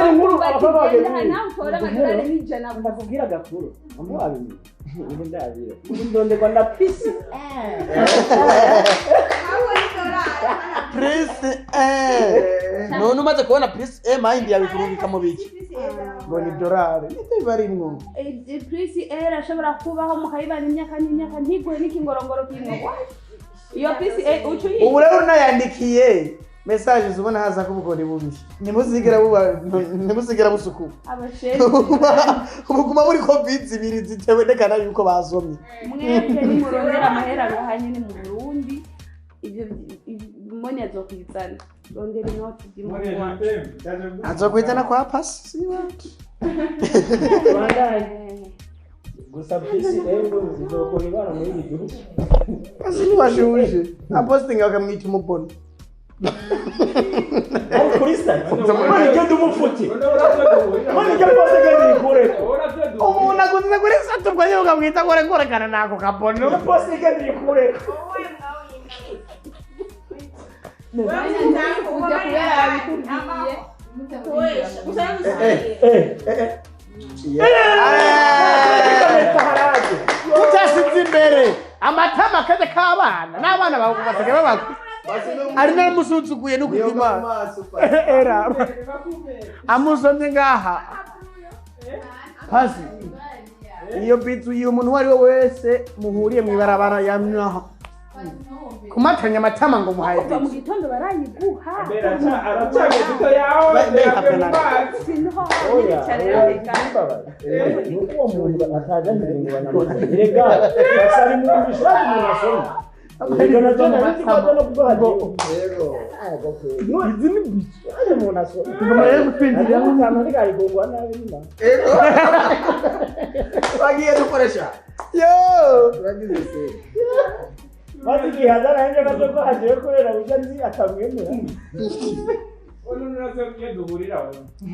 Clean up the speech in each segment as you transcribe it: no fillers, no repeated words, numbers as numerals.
Urabona inkuru abakobwa Bagenda bagenzi. nawe utora amadolari n'ijana. Ndakubwira agakuru. Amwe wabimenye. Ubu ndabira. Ubu ndondekwa na pisi. Plus none umaze kubona plus mind yawe kurungika mu biki Ngo ni dolari nibyo biba arimwo. Plus R ashobora kubaho mukayibana imyaka n'imyaka ntiguhe n'ikingorongoro kimwe. Iyo plus A uca uyiha. Ubu rero unayandikiye message ubona haza ko ubukoni bubi ntimuzigera buba, ntimuzigera busukuka. Abasheri. Ubuguma muri covid zibiri zitebonekana yuko basomye. Mwebwe nimurondera amahera gahanye ni mu Burundi, ivyo moni azokwizana. Rondera inoti z'imuhugu wacu. Azokwitana kwa pasi si wacu. Gusa pisi ego zizokora ibara muri iki gihugu. Pasi ntibashuje apostinga bakamwita umubono. Aho kuri sitati. Mani genda umufuti. Mani genda pose genda ikureko. Umuntu aguze kuri satu ubwo nyine ukamwita ngo ngorekana nako kabono. Pose genda ikureko. Ujya kubera babikubwiye. Eh. Utasize imbere amatama akaze k'abana n'abana basigaye babakwa ari naramusuzuguye no Niyo kupima maso. Era amusomye ngaha pasi iyo bizu iyo umuntu uwo ari we wese muhuriye mu ibarabara yamyaha kumatanya amatama ngo muhaye Kuva mu bizu. gitondo barayiguha. Aracageze yawe. Sinho Oya, nicara reka. Nuko uwo muntu ataja ngo banamubone. Erega basari mu bishobora umuntu asoma. Erega nacyo nari ko no kuguha Yego. Izi ni bicu. Aje umuntu asoma. Tugomba rero gutwinjira. Ahantu ariko arigongwa nabi nyuma. Yego. Bagiye dukoresha. Yo. Turagize se. Maze igihe azana nje gato ko hagiye kubera burya nzi atamwemera.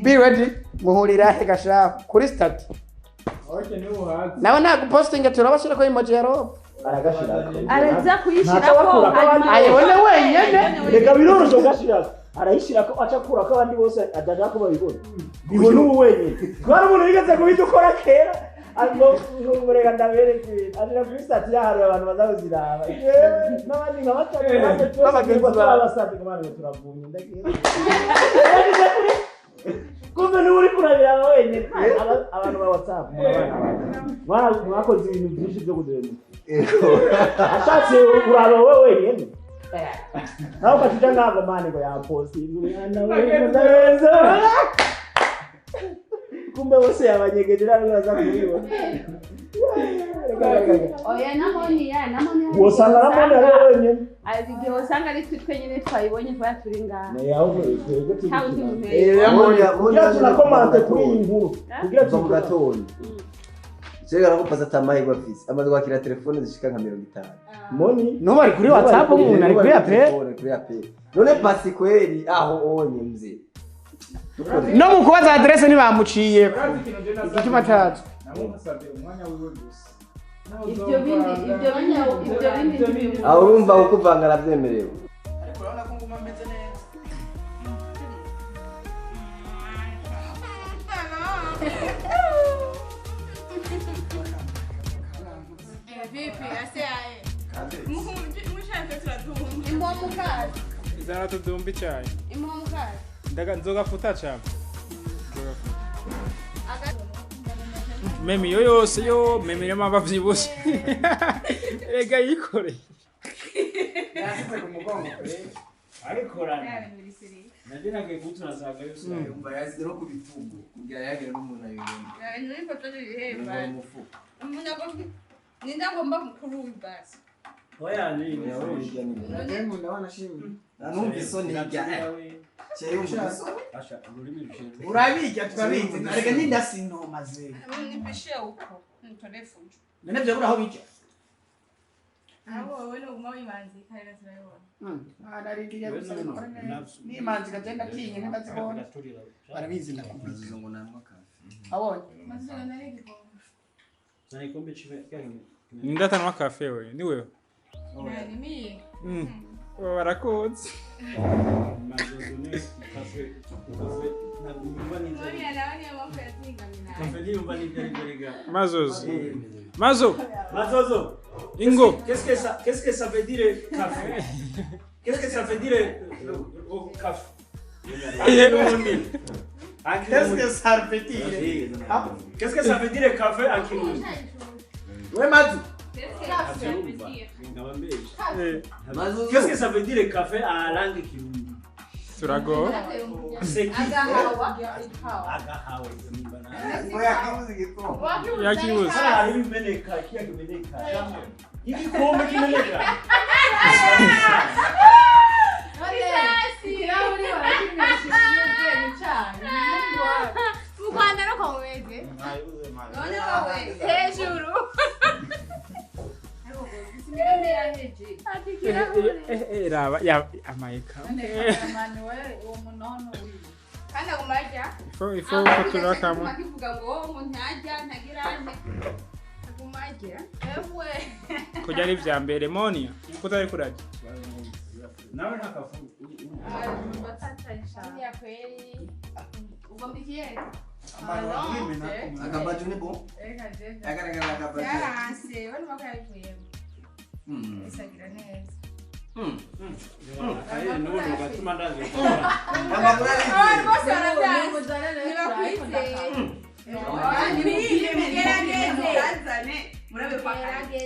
Be ready muhurira he gashafu kuri stati nawe nagupostinga turabashyira ko emoji ya robo. Aragashirako. Araza kuyishirako Ntacyo hanyuma ayibone wenyene. Reka biroroshye kugashirako. Arayishirako aca akura ko abandi bose adashaka ko babibona. Bibona ubu wenyine. Twari umuntu wigeze kubidukora kera. Ariko ngo reka ndabereke ibintu. Ashira kuri stati yaharuye abantu baza kuziraba. Yewe n'abandi nka batatu bose twese B'abagenzi bawe. turabasabye ngo bana turavumye ndagiye. Yagize kuri kumbe niwe uri kurabiraba wenyine. Abantu ba WhatsApp murabana abantu. Mwakoze ibintu byinshi byo kuduhemuka. Yego. Ashatse uraba wowe wenyine. Nawe ukatija ntabwo mani ngo yaposti umwana we ndabeza. Kumbe bose yabanyegeje ntabwo baza kubibona. Reka, reka, reka. Oya namoni ya namoni. Wosanga namoni ari wowe wenyine. Ari igihe usanga ari twe twenyine twayibonye kubera turi ngaha. Ni ahubwo twebwe turi. Nta wundi muntu Eh, yayibonye. Kugira tunakomante kuri iyi nkuru. Kugira Kuva mu gatondo. Cyerekana ko pasi atamahirwe afise. Amaze kwakira telefone zishika nka 50. Moni Nubu ari kuri WhatsApp umuntu ari kuri ape. Telefone kuri ape. None pasi kweri aho onye mzee. Dukore. No mu kubaza adresse ntibamuciye igituma atazi. Namusabye umwanya wiwe gusa. Ibyo bindi ntibimuzi. Aho urumva kukuvanga aravyemerewe. Ariko urabona ko nguma meze neza. Vipi ase aye? Mushaka turadumba. Impomukazi. Izana tudumba icyayi. Impomukazi. Ndaga nzogafuta cyane. Nzogafuta. Memi yo yose yo memi niyo mpamvu avyibushe. Rega yikoreye. Yasize ku mugongo. Abikorana. Nagerageje gutunazaga yose. Yumva yasize no ku bitugu kugira yagire n'umuntu ayibona. Ngo umufuka. Ninde agomba mukuru basi? Oya ni. Numva isoni hirya. Cye yumva isoni. Urabirya turabizi arega n'indasinomaze. Nipishie huko. Nitolee fujo. None vyabura aho bija. Abo wewe nuguma wimanzika rero turabibona. Narindiriye gusa bikora neza nimanzi kagenda atinye ntazibona barabizi ndakubika. Mazuzo ngo nanywa kafe. Abonye. Mazuri nari igikombe. Ninde atanwa kafe we? Ni wewe. Ni mie. Barakunze. Mazozo. Mazo. Mazozo. Ingo. Qu'est-ce que ça veut dire café? Qu'est-ce que ça veut dire café? Qu'est-ce que ça veut dire? Qu'est-ce que ça veut dire café en Kirundi? Ouais, Mazu. Qu'est-ce que ça veut dire café en langue Kirundi? Turago. C'est qui? Agahawa. Agahawa. Yakibuze. Ah, ibimeneka, kiya kimeneka. Igikombe kimeneka. Mu Rwanda no komeze. None wowe hejuru. Raba ya amayika. Kandi aguma arya. Ifo kuturakamo. Akivuga ngo umuntu ntajya ntagira ante. Aguma arya. Ewe. Kurya ari vya mbere Monia. Kutari kurarya. Nawe ntakafu. Ya kweli. Ugomba ikiye? Akabaju ni bon. Agaragara akabaju. Yaranse, wari bakayivuyemo. Isagira neza. Aye n'ubu gatuma ndazi. Amakuru ari. Bose baradanze. Nibakwizeye.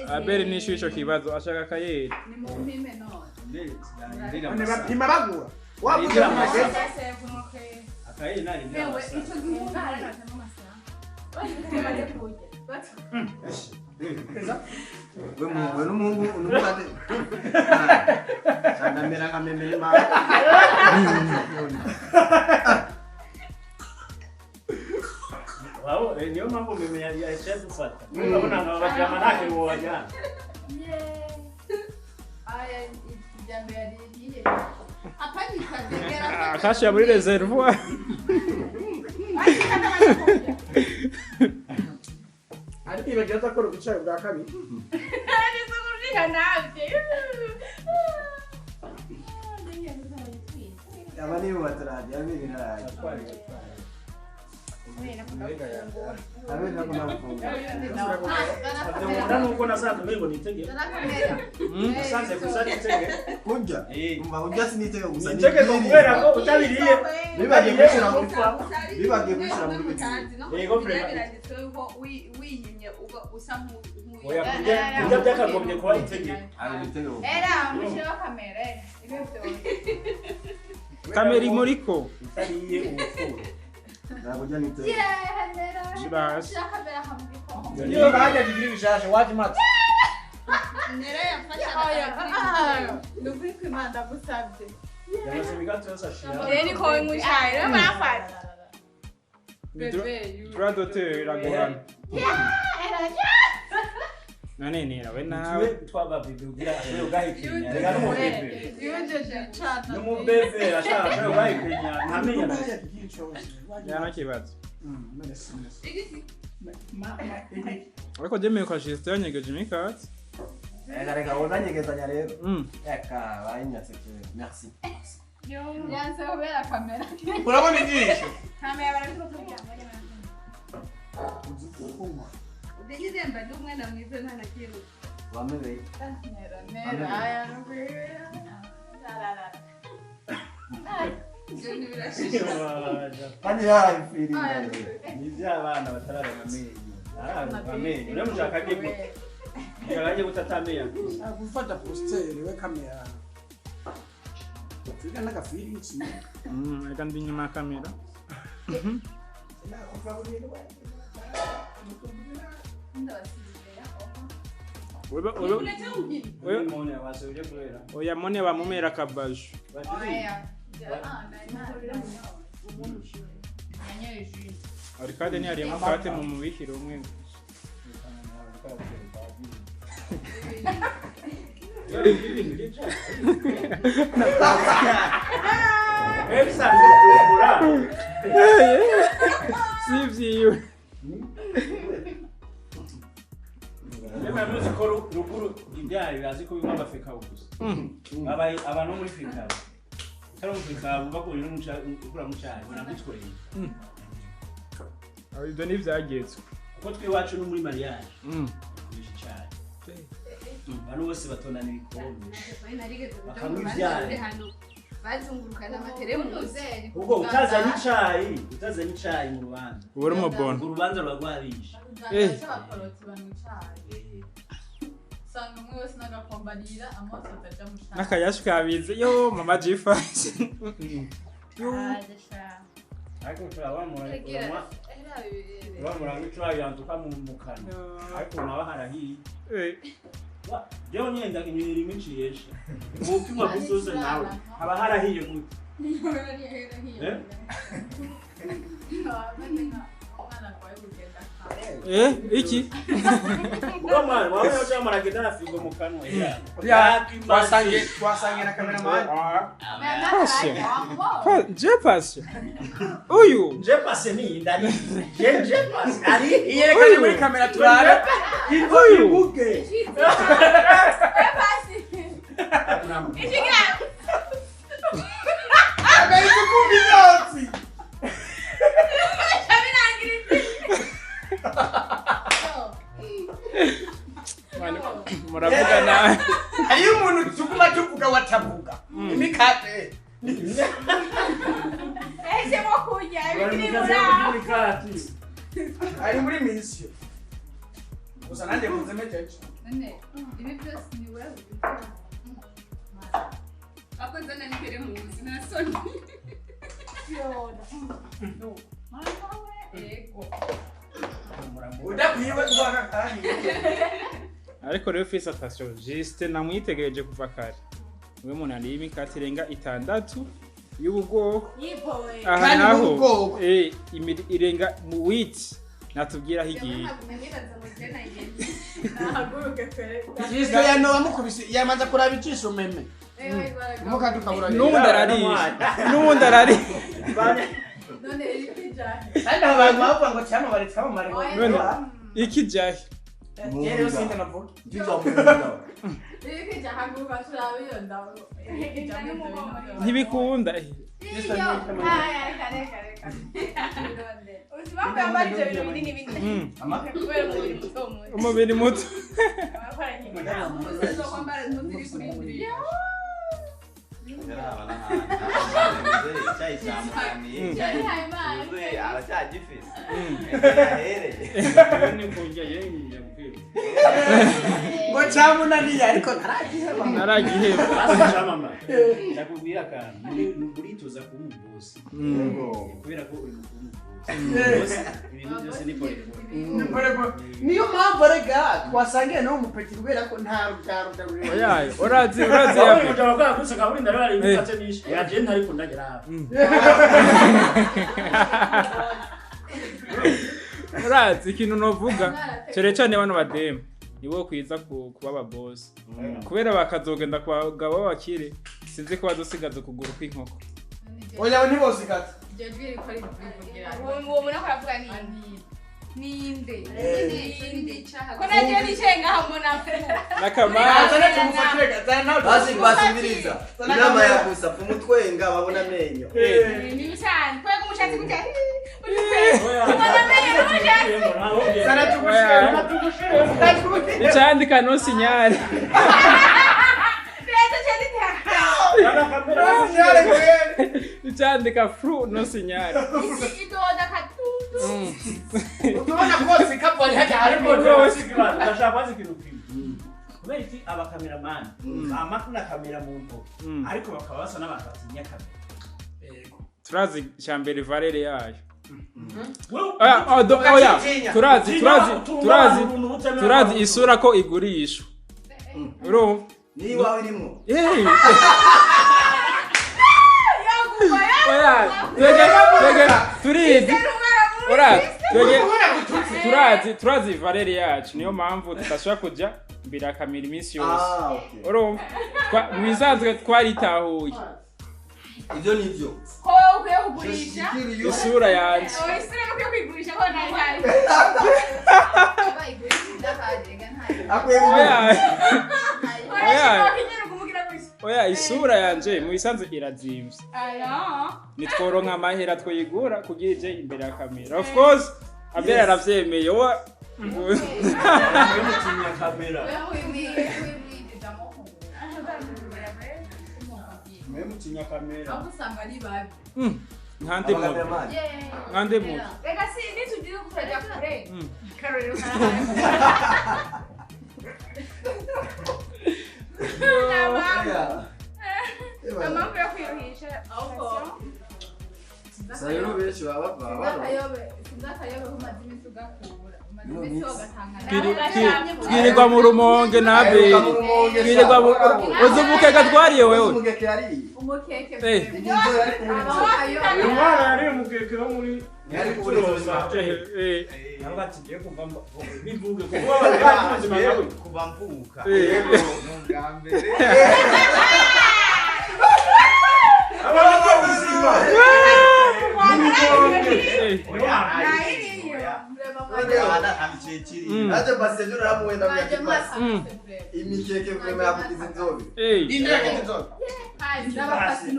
Abeli nishyuye ico kibazo ashaka kayeri. Nimumpime none. None bapima bagura. Wabuze amagezi. Akayeri nari Ewe, ico gihe umwana We muhungu n'umuhungu n'umukate. Sandamera nka meme n'imana. Wao, niyo mpamvu meme yaciye dufata. Urabona nka bajama ntacyo bobajyana. Aya, ijyambere ririye. Akashyira muri reservoir. Ariko ibagira ko rubicaye bwa kabiri. Aba nibo batarajya abiri ntarajya. Abiri nakunda gufungura. Nkunda nuko nasanze umengo nitegeko. Nasanze gusa nitegeko. Kurya? Umva kurya sinitegeko gusa. Nitegeko kubera ko utabiriye. Bibagiye gushyira muri bibagiye gushyira muri bitiri. Yego biranditswe yuko wiyimye usa nk'uyu. Oya kurya kurya byakagombye kuba itegeko. Ari itegeko. Era mushireho kamera ibe byose. Kamera imuriko. Utariye ubupfura. Ntabwo ujya n'itegeko. Shira hasi. Niyo bahajya bigira ibishasha waje matse. Nera yafasha. Nukuri kw'Imana ndagusabye. Yamaze imigato yose ashira. Rero niko winywa rero barafata. Droit d'auteur iragorana. None nera we nawe. Twaba bebe ugira ashobora ugahekenya. Reka n'umubebe. N'umubebe ashobora ugahekenya. Ntamenya na. Yana kibazo. Ariko jemeye kwa Justin yanyegeje imikati. Reka reka uzanyegezanya rero. Reka bayinyatse kera. Merci. Yanse kubera kamera. Urabona ijisho? Kamera barabikora. Udegize mba ndi umwana mwiza nta na kimwe. Wamebeye. Nera nera aya nubira. Kandi yarabipfiriye. Ni iby'abana batararenga amenyo. Ararenga amenyo. Uriya mushaka agiye gute? Mushaka agiye gute atamenyo? Gufata positeri we kamera. Twiga n'agafiriti. Reka ndi inyuma ya kamera. Oya mone bamumera akabaju. Arikade ntiyariyemo kate mu mubikira umwe. Si vyiwe. Reba muzi ko ruguru ibyayi bazi ko bimwe abafeka gusa. Abantu muri Afrika. Utarumvika bakubwira ukura mu cyayi, banagutwereye. Ibyo ni ibyagezwe. Kuko twiwacu no muri mariage bakoresha icyayi, abantu bose batondana ibikombe bakanywa ibyayi. Bazungurukana amateremusi. Ubwo utazanye icayi mu rubanza, Uba uri umubona. urwo rubanza ruba rwabishe. Cy'abakoroti banywa icayi, usanga umwe wese n'agakombe arira amaso ataja mu cayi. N'akayashu kabize yo mama jifashe. Ariko turabamura bamura nk'icayi yanduka mu kanwa, ariko nawe harahiye. Jewe nyine ndakinywerera imiciyesha umutima gusose, nawe haba harahiye gute? Eh? Eh, iki? Ubwo mwana wawe cyangwa aragenda na firigo mu kanwa. Twasangiye na cameraman. Passion. Je passion. Uyu. Je passe ni ndari. Je passe ari. Iyerekane muri kamera turabe. Uyu. Ibuke. Agahita ukumva imyotsi. Muravuga nabi. Hariyo umuntu tuguma tuvuga watavuga imikate. Yahisemo kurya ibiri muri aho. Ari muri misiyo gusa, nanjye mvuze mejeje. None ibi byose ni wewe ako nzana n'iteremusi, nta soni. Yego. Udakwiwe kubaka kandi. Ariko rero fisi attention, Justin namwitegereje kuva kare. Niwe muntu ariye imikate irenga itandatu y'ubu bwoko. Yipowe. Aha Kandi naho n'ubu bwoko. Irenga mu witi natubwira aho igiye. Nahaguruke pe. Kristo yano bamukubise yamanza kuraba ijisho meme umukate ukabura. N'ubundi ararishe. N'ubundi ararishe. None iri kwijahe? Kandi abo bantu bavuga ngo cyamamare cyamamare. None iki jahe? Rero sinde navuga. Ndiza mu nda. Iri kwijahe, haguruka turabe iyo ndabo. Ntibikunda. Ubuzima bwambara ibyo bintu binini binini kubera umubiri muto muto. Umubiri muto. Kwambara impuzu iri kuri ndiri. Icyayi cyamunaniye. Yuzuye aracyagifise. Yahereye. Ni kujya yenge mupira. Ngo cyamunaniye ariko ntaragiheba. Naragiheba. Basi cyamama. Ndakubwira akantu. Muritoza kuba umubosi. Kubera ko uri mu kuba umubosi. Ibintu byose ni pole pole. Ni pole pole. Niyo mpamvu rega twasangiye n'uwo mupeti kubera ko nta rugaro. Oya, urazi Wowe yapi. mujama bwa gusa kaburinda rero ari imikate myinshi. Yaje ntari kundagera hafi. Urazi ikintu novuga cyane cyane bano bademu nibo kwiza kuba ababosi, kubera bakazogenda ku bagabo b'abakire, sinzi ko badusigaza ukuguru kw'inkoko. Oya, ntibosigaze. Iryo jwi riko rivugira. Uwo muntu ako aravuga ni ninde? Ninde ko nagiye nicaye ngaha mbona N'akamara. Zana tumufatire, zana nawe. Basi basubiriza. Inama ya gusa pfumutwenga babona amenyo. Ni cyane kubera ko umushatsi gutya ubona amenyo n'umushatsi. Zana tugushire. Zana tugushire. Icandika no sinyari. Leta cyane. Sinyare kweli. Icandika fru no sinyari. Idoda katutu. Utubona kose kapfa hajya harimo. Ndashaka kubaza ikintu kimwe. Kubera iki abakameramani bama na kamera mu ntoki, ariko bakaba basa n'abantu batinya kamera? Turazi cyambere valeur yayo. Wewe Ah, ah, oya, Ukacitinya. turazi turazi Utinya turazi ubuntu butemewe. Turazi isura ko igurishwa, urumva? Niba iwawe irimo. Eh, Yaguma. Oya, twege turizi, urazi twege turazi valeur yacu, niyo mpamvu tudashobora kuja imbere ya kamera iminsi yose. Ah, okay. Urumva, mu bisanzwe twaritahuye. Ibyo ni byo. Ko wowe ukwiye kugurisha Isura yanjye. Oya, isura ukwiye kuyigurisha ko nta ihari. Akwiye Oya. Oya, shika wakinyera ukumugira gutya. Oya, isura yanje mu bisanzwe irazimvye. Nitworonka amahera twayigura kugira ije imbere ya kamera. Of course, Abel aravyemeye. Wa mutinya kamera. Mwe mutinya kamera. Aho usanga ari babi. Nkande muntu. Nkande muntu. Reka si nitugire kutajya kure. Karorero amamvu yo kwiruhisha. Gusa rero benshi baba Sinzakayobe, sinzakayobe ko umaze iminsi ugakura. Umaze iminsi wogatanga. Twirirwa mu Rumonge na Abel. Twirirwa mu uzi umukeke twariye wewe. Umukeke yariye. Umukeke. Inzobe yari kubura inzobe. Umwana yari umukeke wo muri Yari kubura inzobe. Ntabwo ati ngiye kumva bivuge kuko bari ubuzima bwawe. Kuva mvuka. Yego. Ni ubwa mbere. Abana ubuzima. Naje passenger uramuwenda Mwaje kuyakipasi. mwasa. Imikeke vrema yakugize inzobe. Inde yagize inzobe? N'abapasi.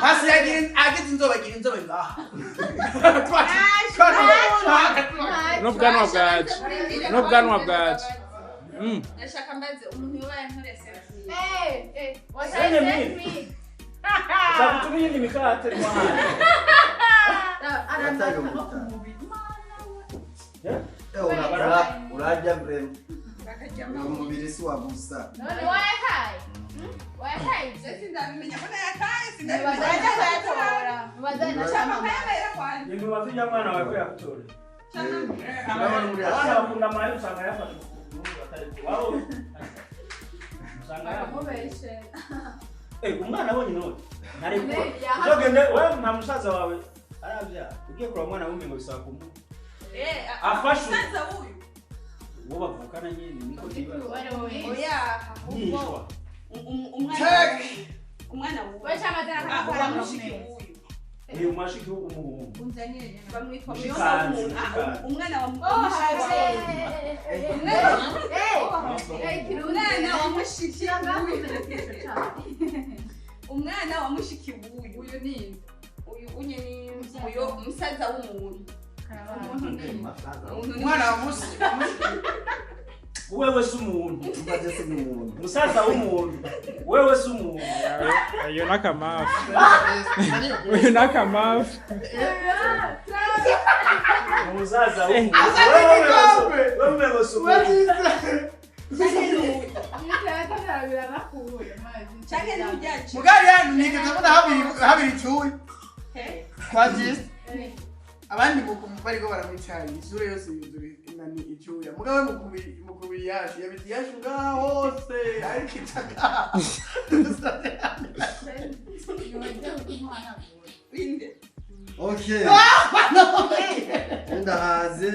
Pasi yagize inzobe, agira inzobe ngaha. N'ubwanwa bwacu. N'ubwanwa bwacu. Ndashaka mbaze umuntu yobaye nkorese. Sene mimi. Ushaka iyindi mikate mwana. Arandata no ku mubiri. Urarya vrema. Uwo mubiri si wa gusa. None wayakaye? Wayakaye? Sindabimenya ko nayakaye, sindabimenya. Nashaka kayabera kwanjye. Ni mubaze ujya mwana wawe ko yagutoreye. Urabona muri Abana bakunda amahera usanga yafashe ukuguru batari wabo. Usanga Bakamubeshe. Umwana abonye inoti. Ntarekura. Uzogende wewe nta musaza wawe arabyara. Ugiye kureba umwana w'umengo bisaba kumuha. Afashe Umusaza w'uyu. uwo bavukana nyine niko nibaza. Oya, Yishwa. umwana umwana w'uyu. Wecha amatara Wa mushiki w'uyu. Ni umashiki w'umuhungu. Bamwitwa Mushikanzi, Muyomba. mushikanzi. Umwana wa mushiki. Umwana wa mushiki w'uyu. Umwana wa mushiki w'uyu. Uyu ni Uyu unye ni muyo musaza w'umuntu. umuntu ni Umuntu ni Umwana wa musi. Wewe si umuntu. Mbaje si umuntu. Musaza w'umuntu. Wewe si umuntu. Uyu n'akamafu. Uyu n'akamafu. Umusaza w'umuntu. Wewe si umuntu. Canke n'uryaje. Mugari yanyu nigeze mbona habiri icuya. Kwa Jisi. Abandi bariko baramwicaye isura yose yuzura inani icuya. Mugabe mukubiri yacu yabizi yacu ngaha hose ariko icaka. Inde. Okay. Ndahaze.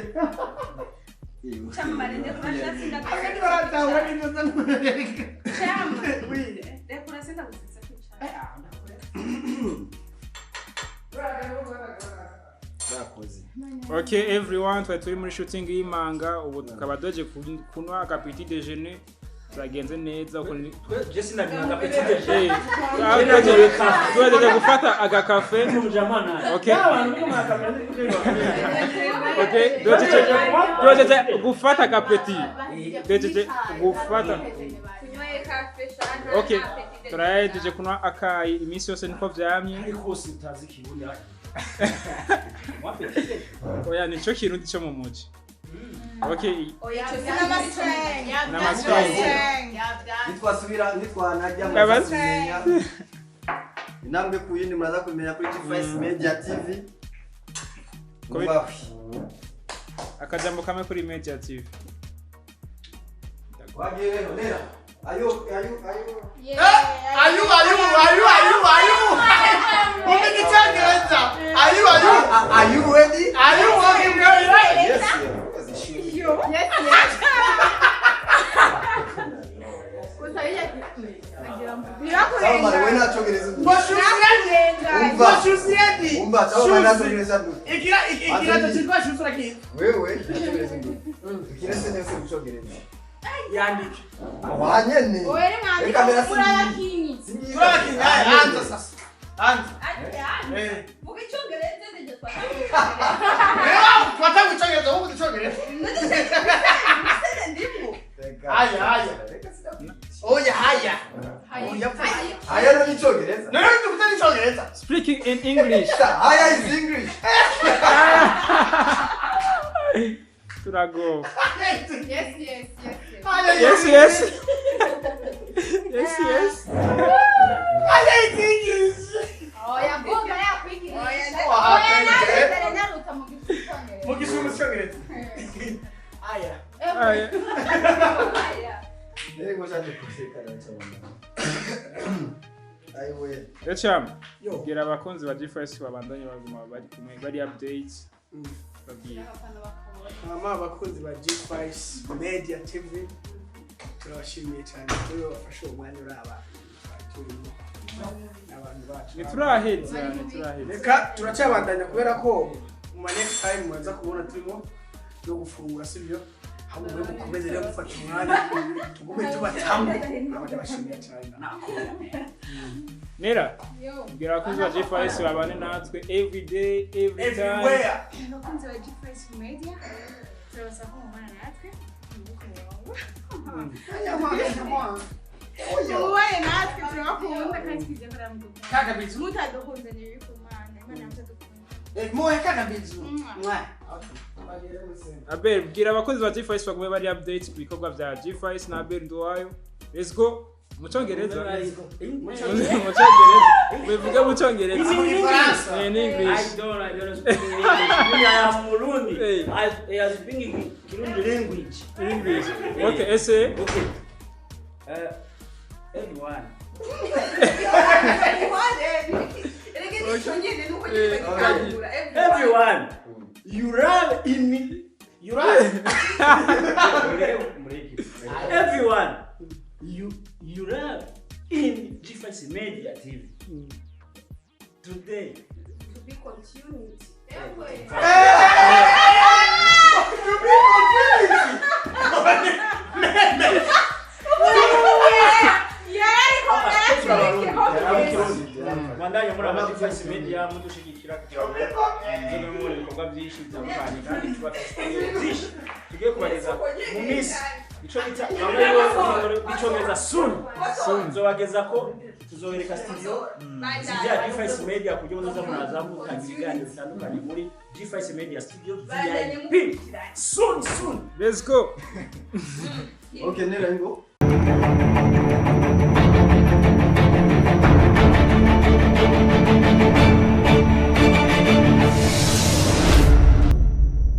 Chama ndekura sinda. Akandi baratahura n'inzoza n'umurereka. Chama. Oui. Ndekura sinda gusetsa kwicara. Bakoze. Okay everyone, twari turi muri shooting y'imanga, ubu tukaba doje kunywa aga petit déjeuner. Turagenze neza uko ni Je sinabinga petit déjeuner. Tugejeje gufata aga café. Okay. Okay, dojeje gufata aga petit. Dojeje gufata. Okay, turahejeje kunywa akayi iminsi yose niko vyamye. Ariko sitazi kirundi. Oya, nico kirundi cyo mu muji. Okay. Oya, N'amaswenge. Nitwasubira nitwanajya muraza kumenya. Intambwe ku yindi muraza kumenya kuri G5 Media TV. Mwubahwe. Akajambo kamwe kuri Media TV. Wagiye nera. Ayo ayo ayo. Ayu ayu ayu ayu ayu. Umenye icyongereza. Ayu ayu. Are you ready? Are you working ready? Yes. Yes, yes. Sawa, wewe nachogereza. Ngo shoes ready. Ngo shoes ready. Umva, sawa nachogereza. Ikira ikira cyitwa shoes urakizi. Wewe nachogereza. Ikira se nese guchogereza. Yandike. Wanyene. Wewe mwandika murayakinyi. Turabakinnyi haya anza sasa. Anza. Vuga icyongereza ndetse Twatanga icyongereza wowe icyongereza. Ndimo. Haya haya. Oya haya. Oya haya ni icyongereza. No no tukuta ni icyongereza. Speaking in English. Haya is English. Turago. Yes yes yes. Yes yes. Yes yes. Haya is English. Oya mvuga yakwigisha. Oya nawe nyaruta mu gicyongereza. Mu gishumu cyongereza. Aya. Aya. Rego cyane kusekana cyane. Ayiwe. Echam. Gira abakunzi ba G5 babandanye baguma bari kumwe bari updates. Babwiye. Mama abakunzi ba G5 Media TV turabashimiye cyane kuri bafashe umwanya uraba turimo abantu bacu. Nituraheza, nituraheza. Reka turacyabandanya kubera ko mu next time mwaza kubona turimo no gufungura sibyo? Ahubwo mwe mukomeze rero gufata umwanya tugume tubatamu abashimiye cyane nakora. Nera, gira abakunzi ba G5 babane natwe every day, every time. Everywhere. Abakunzi ba G5 Media turabasaba ko mubana natwe mubane natwe turabakunda kandi twizeye ko muradukunda. Kakabizu. Mutadukunze ni bibi ku Mana, Imana mutadukunda. Moe kakabizu. Mwa. Abel, bwira abakozi ba G5 bagume bari updates ku bikorwa bya G5 na Abel Nduwayo. Let's go. Mu Cyongereza. Mu Cyongereza. Bivuge mu Cyongereza. In English. I don't speak English. I am Murundi. I speak Kirundi language. English. Okay, essay. Okay. Everyone. Everyone. You run in you run. Everyone. You run in G5 Media TV. Today. To be continued. To be continued. Mwandanye muri aba G5 Media mudushigikira kugira ngo muzobe mubona ibikorwa byinshi bitandukanye kandi tubafitiye byinshi tugiye kubageza mu minsi ico bita icyongereza soon nzobageza ko tuzobereka studio ya G5 Media kugira ngo muzoza muraza mutangira ibiganiro bitandukanye muri G5 Media Studio VIP soon soon. Let's go. Okay, nera ngo.